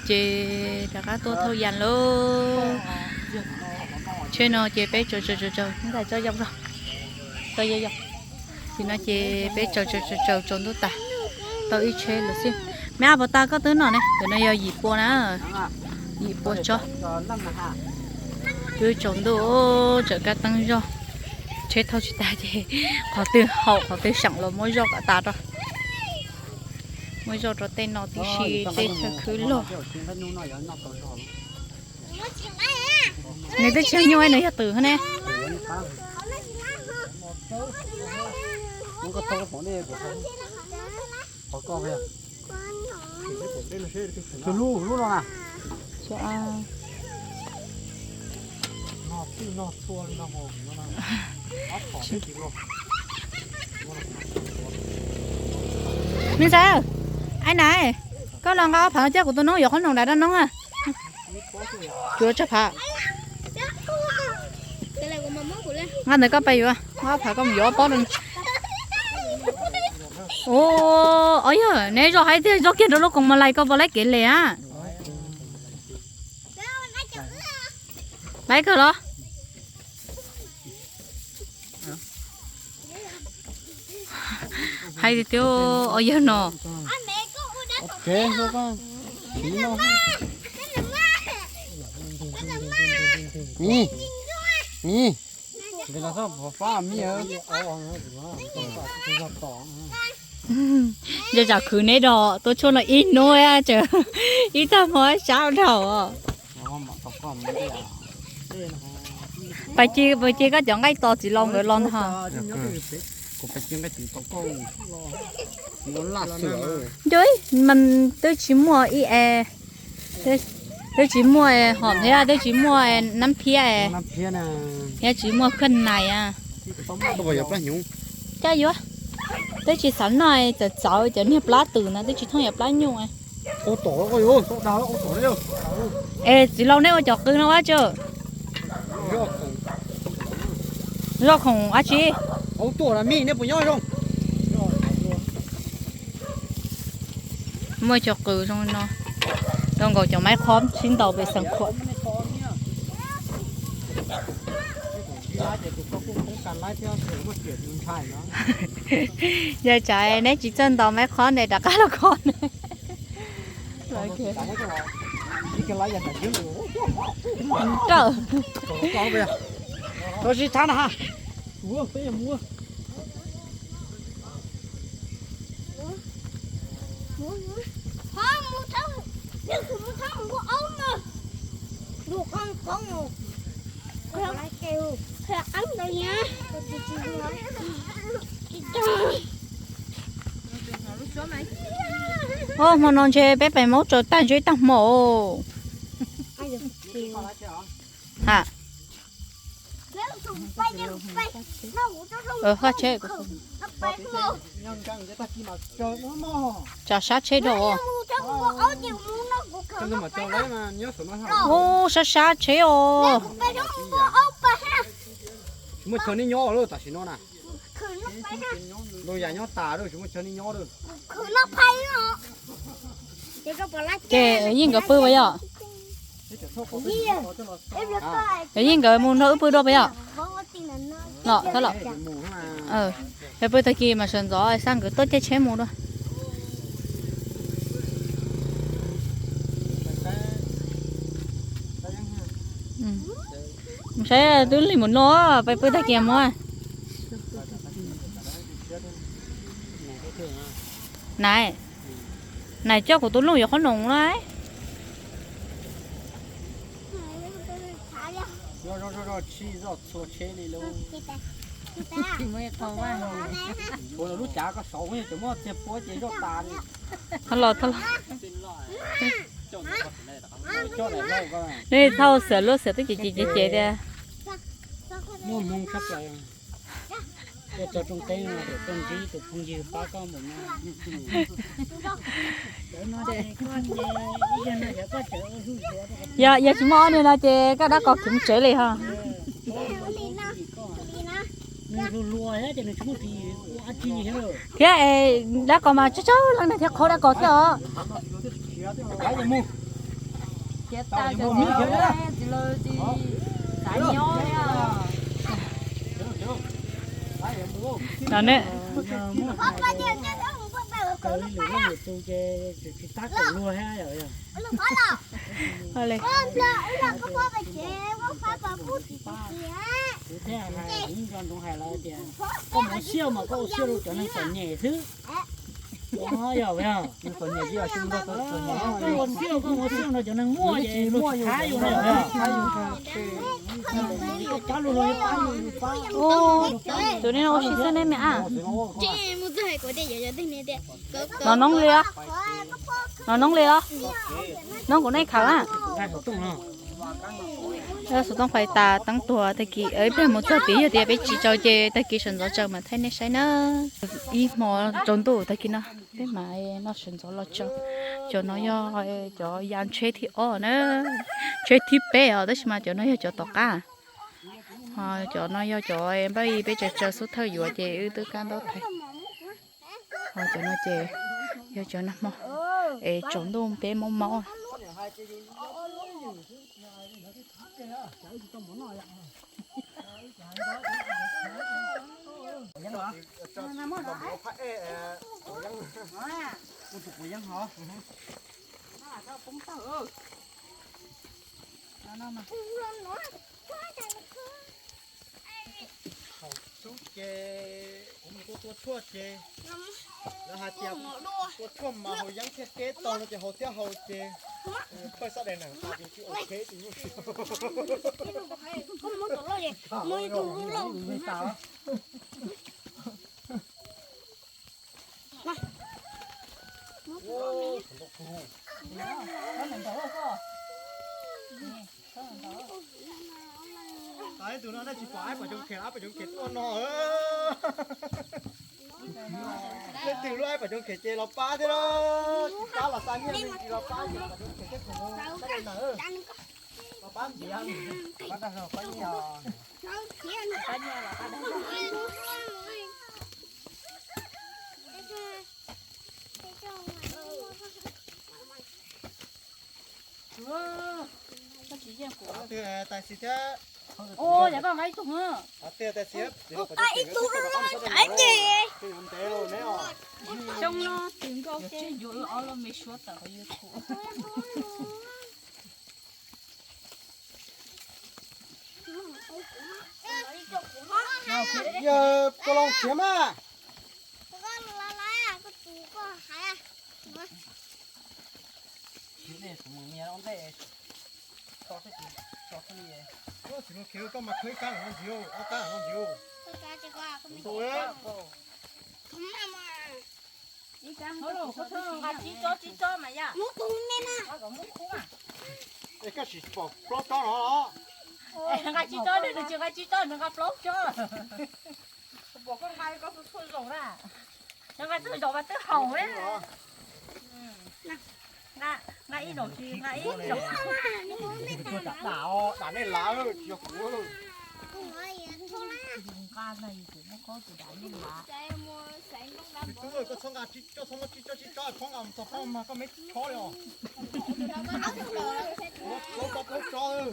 Ces rov qab tuaj thauj yas lauj. Tsheb no ces peb tsaws tsaws tsaws tsaws ntag, tso yog, tso yog yog. Tsis no ces peb tsaws tsaws tsaws tsaws tsaus ntuj tas, tau ib tsheb lawm xwb. Me ab, puas tas koj twb noj ne? Ntawm no yog yim pua na, yim pua tsob. Twb tsaus ntuj, tsawm kab teeb zog, tsheb thauj tsis tas ces qhov twg haum qhov twg seem los muab zoj kom tas rau. Muab zoj rau tej no tib si, tej chaw khwb log. Nws twb tsis yog nyuj, nws yog twm ne. Me ntxawm, ai na, koj los nqa ob phav coj kuv tus noob yuav qhob noom daim rau noob. Cuav tsawg phav? Nqa ntawm koj pais yuav, nqa ob phav koj mus yuav ob pob rau. Ua, yog neb zoj hais tias zoj kiag rau lub koos mas lais koj puas laib kev le a? Laib kawg los? Hais tias, o, yawg no. Nco tsam khwv neb dos tuaj tshuaj no ib hnub tseem ib tag hmo sab dhau. Pais ci, pais ci koj cov nqaij tos txiv laus nkawd los ntag. Nco, mas twb tsis muaj ib es, twb tsis muaj hom thiab, twb tsis muaj nab phiab, thiab tsis muaj khwj nais. Coj yuav, twb tsis xav noj, txawv txawv cov niag plab twm no twb tsis thooj yuav plab nyuj. Es txiv laus, neb ua cov qws no ua tsi? Zoj khoom dab tsi? Muaj cov qws zoo no, zoo nkaus cov maib qhob sib ntaus pem xeev khuam. Yog tsam neb tsis txawj ntaus maib qhob ne, rov qab los kho ne. Hmo no ntshe peb pem maub tsaws tag ntshe ib tag hmo. Ha, haj tsheb, tso sab tsheb rau. Ub, sab sab tsheb os. Tsis muaj chaw neb nyob lawm tam sim no na. Ntau yam nyob tas lawm, tsis muaj chaw neb nyob lawm. Ces yeej nkawd pw puas yog? Yeej nkawd mus nrog wb pw dua puas yog? Los, los, pw tag kis mas sawv ntxov xa nkawd tuaj caij tsheb mus dua. Saib twb lig mus no, peb pw tag kis mus. Nais, nais coj kuv tus looj yuav qhob noom na. Los, los. Neb thauj xwm luaj xwm twb ces ces ces tias. Yog, yog tsis muaj ob niag no ces koj dab qos khiav mus tsev li ho. Thiab es dab qos mas tsawg tsawg leej na thiab qhov dab qos thiab os. Tsis tau, tsis tau, tsis tau, tsis tau. No ne. Kaw ib lwm lub lwm tus ces tsis tab kaum luag thiab yom. Kuv thiaj hais, kuv nco ntsoov hais lawv tias koj mus ua siab mas koj ua siab rau cov neeg txom nyem xwb. Yog, koj ua siab, koj mus ua siab rau cov neeg muaj ces luag tsis thab yus na. Tus nej no ua si xwb nej me a. No noob li os. No noob li os. Noob kuv nej khaws a. Xov tooj fais tas teeb tuag tag kis ib pliag mus txog tid yog tias peb tsis tsaus ces tag kis sawv ntxov tsaus mas thaij nej saib na. Ib hmo tsaus ntuj tag kis no peb mam noj sawv ntxov los tsaus. Cov no yog cov ya tsheb thib ob na, tsheb thib peb os tab sis mas cov no yog cov tom qab. Ho cov no yog cov npaj peb tsaws tsaws xub thawj yuav ces wb twb kab ntaub thaiv. Ho cov no ces yog cov nag hmo es tsaus ntuj peb maub maub. Haus xub ces kuv mus tua tua tshuaj ces lawv hais tias tua tshuaj mas haus yeeb thiaj keb tau no ces haus thiab haus ces phawj xab daim nees tas ces tsis ok tsis nyuaj siab. Tus no nej tsis pom aib pom cov khem, aib pom cov khem tuaj no. Leej twg lub aib pom cov khem ces los pab thiab, tsis pab los xa nyiaj, tsis los pab ces pom cov khem thiab kuv sab daim nees los pab ntiav. Tais xis thiab. Ua yog koj nqa ib tug. Tais xis, nqa ib tug los nqa ces. Xyoo no twg nkauj ces yuav wb ob lub me suab tawm qhov YouTube. Yog koj los khiav mas. Tsis khiav koj mas khawb ib kab no ntxiv, ob kab no ntxiv. Nqa tsib tsob, tsib tsob mas yom. Es koj tsis pom plaub tsob no los? Nqa tsib tsob, nws tsis nqa tsib tsob, nws nqa plaub tsob. Pom koj nqa koj txhua txhua zaus na. Nws nqa txhua zaus mas twb haum na. Nqa ib zaus tsis nqa ib zaus. Dam nej lav tsis yog kuv. Nqa na yus tus muab khaub tus dam nej lav. Tus tub, koj txhob nqa tsib tsob, txhob muab tsib tsob tsib tsob, phob nqa mus txog phob mas koj me tshob li os. Plaub tsob plaub tsob,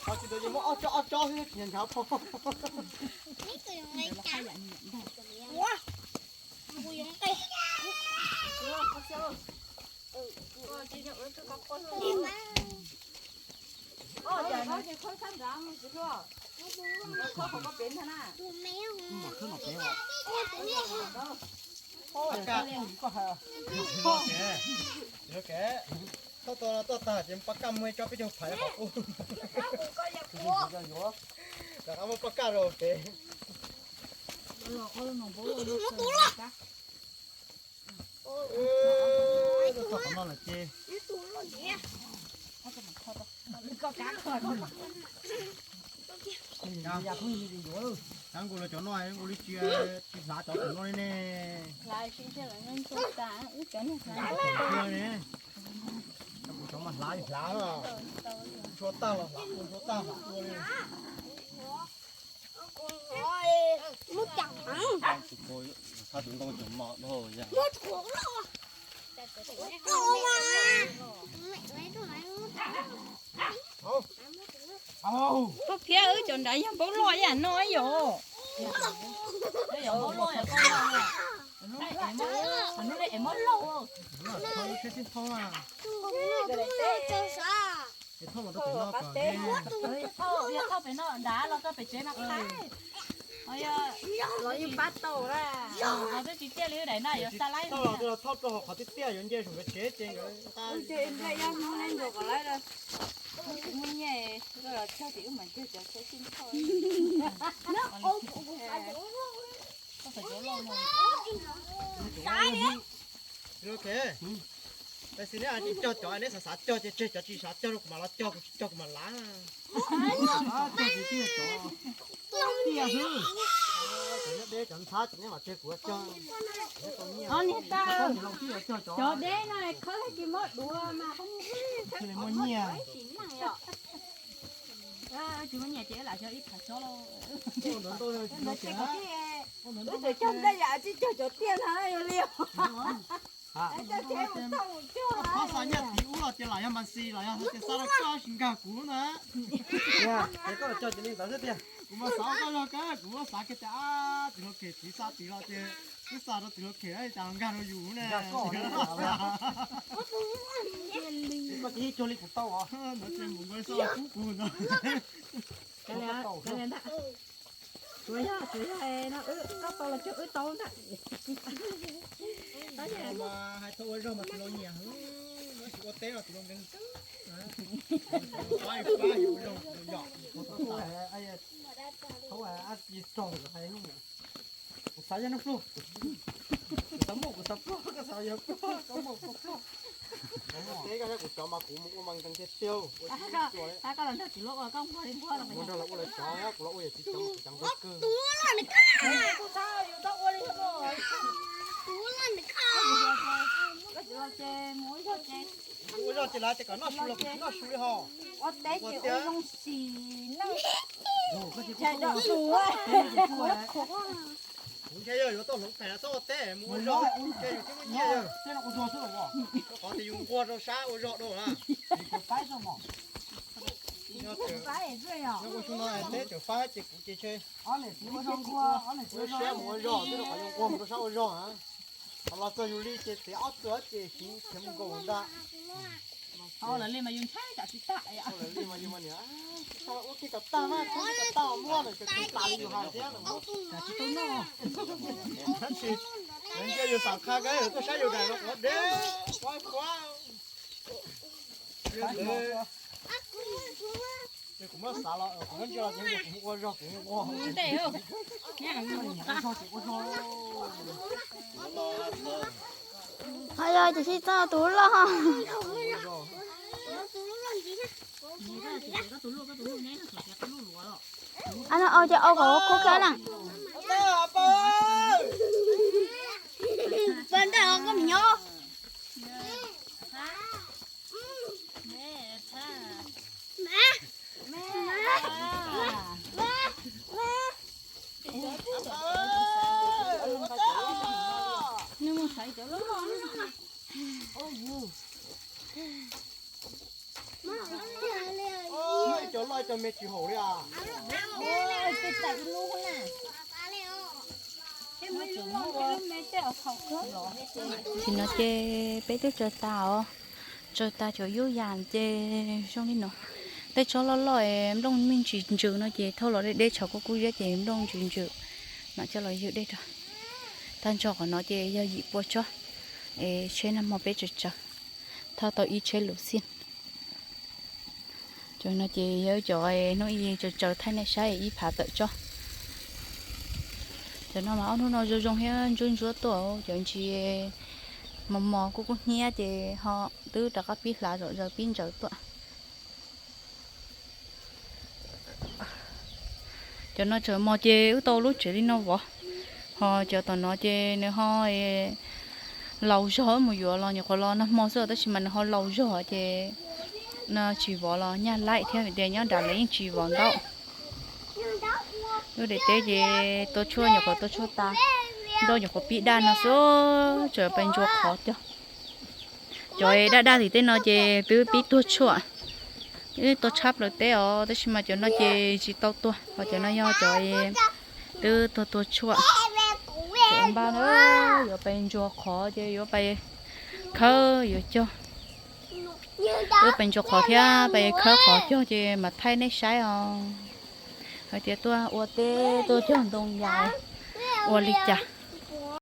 qhov tsis tau ces muab ob tsob ob tsob xwb tsis nyav nyav phob. Koj tuaj tag ces pab kaj muaj ib tsob peb caug phaiv qhov qub. Rov qab muab pab kaj rau pem. Qhov no lawm ces. Nab nkus los cov no nkus li tsis, tsis hlav cov tom no li ne. Cov mas hlav hlav, ntshua tag los hlav tua, ntshua tag hlav tua li. Muab cam heev. Muab tshuav loj. Tshuav loj mas. Koj phiab wb cov nrad yog npaub loj ib yam no yom. Yog thauj pem no nrad los rau pem tsev mas qab. Los yeej pab tau na. Twb tsis tiaj li daim na yuav xa laib. Thauj rau hauv qhov tiaj tiaj yuav nce saum nkawd tsev ces nkawd nqa. Nplej yob Hmoob neb nkaus kom lawv, tsis muaj nyiaj, los cog tim wb mam cog cov tsheb sib thauj. Tam sim neb tsis cog cov neb xav xav cog ces tseg, cov tsis xav cog rau kuv mam los cog, kuv tsis cog kuv mam lav. Tiaj xwb. Cov nyob deb cov ntxhab ces neb mam tseg kuv cog. Cov deb no khawb tsis muab duav mas thiaj li muaj nyiaj. Tsis muaj nyiaj ces lam cog ib phav tsob lauj. Wb tseem cog nplej yam tsis cog cov tiaj no yog li. Qhov xa nyiaj tim ub los ces lam yog mas xis los yog tias xa rau koj tsis nkag kuv na. Koj cog ces li ntawd xwb tiag. Kuv mas xav koj zog kawg, kuv muab xav kiag tias ab, txiv hluas Khem txiv xa tid los ces wb xa rau txiv hluas Khem cas nkag rau yus ne. Koj ib cuag li kuv tau os. Ntawd ces mus nkaus xa kub kuv ntawd. Tsuav yog, tsuav yog no koj tau los cuag wb tau ntag. Hais txog ua zog mas tsis los nyiam, tab sis ua teb los tsis los nkees. Kuv xav yog noj pluag, kuv xav muaj kuv xav pluag, koj xav yog pluag koj muaj pluag. Teb koj saib kuv cov mas kuv mus ua mas nkees tiag tiag. Koj los nrog txiv hluas ua koj nquag li nquag los mus nrog lawv ua lawv cov, kuv los ua yawm txiv cov mas kuv cov nquag kawg. Ua zog ces lawv tias kom noj su los kuv tsis noj su li hos. Ua teb ces ua zoo sim neej. Kuv ntshe yog yuav tau hloov phem los txhob ua teb mus ua zog, ntshe yus twb muaj nyiaj yog. Qhov tias yus nquag rau sab ua zog dua na. Ua xyoo no teb tseem fab ces kuv ces ntshe ua siab mus ua zog, twb rau qhov yus nquag mus rau sab ua zog na. Qhov los txog yus li ces tias ob txwg ces siv khiav mus nkaus ntag. Lawv li mas yus ntshai tsam tsis tag, lawv li mas yus mas niam, ua kiag kom tag mas, ua kiag kom tag muab lawm ces tas li yus hais thiab. Tab sis lawv ntsia yus xam qha kawg, tuaj saib yus daim no quav deb quav quav. Ces kuv muab xav los kuv muab ntsia los ces kuv mus ua zog kuv mus ua. Ho yog ces sib txog tus loj. Ab no au ces au kom khub kab na. Cov loj cov me tsis haum li as. Tam sim no ces peb twb tsaws tas os, tsaws tas cov yub yas ces zoo li no. Tej tsob loj loj es nplooj me ntsis ntsws no ces thauj los deb deb, tshav kub kub ziab ces nplooj ntsis ntsws no coj los ywg dej rau. Tag nrho qhov no ces yog yim pua tsob es tsheb nag hmo peb tsaws tsaws, thauj tau ib tsheb luv xij. Cov no ces yog cov hnub ib tsaws tsaws thaij nej saib ib phav tawm tsob. Cov no mas ob hnub no zoo zoo thiab ntsuab ntsuab tuaj, cov ntsis mos mos kub kub hnyiab ces ho twb rov qab pib hlav zom zaws pib ntsaws tuaj. Cov no tseem mos ces wb tau lub tsev li no vov, ho cov tom no ces nws ho laus zog, wb mus yuav los nyuam qhuav los nag hmo xwb tab sis mas nws ho laus zog ces no tsis vov los nyaj laim thiab vim tias nyob nram lawv yeej tsis vov ntaub. Lub daim teb ces tua tshuaj nyuam qhuav tua tshuaj tas, nroj nyuam qhuav pib daj no xwb, tseem pais ntsuas qhov cog. Cov daj daj tim tej no ces twb pib tuag tshuaj, Wb tuaj tshab plaws teb os, tab sis mas cov no ces tsis tau tuag, ho cov no yog cov twb tuag tuag tshuaj. Cov npaj na, yuav pais ntsuag qhov ces yuav pais khawb yuav cog. Wb pais ntsuag qhov thiab pais khawb qhov cog ces mam thaij nej saib os. Hais tias tuaj ua teb tuaj cog ntoo yas ua li cas.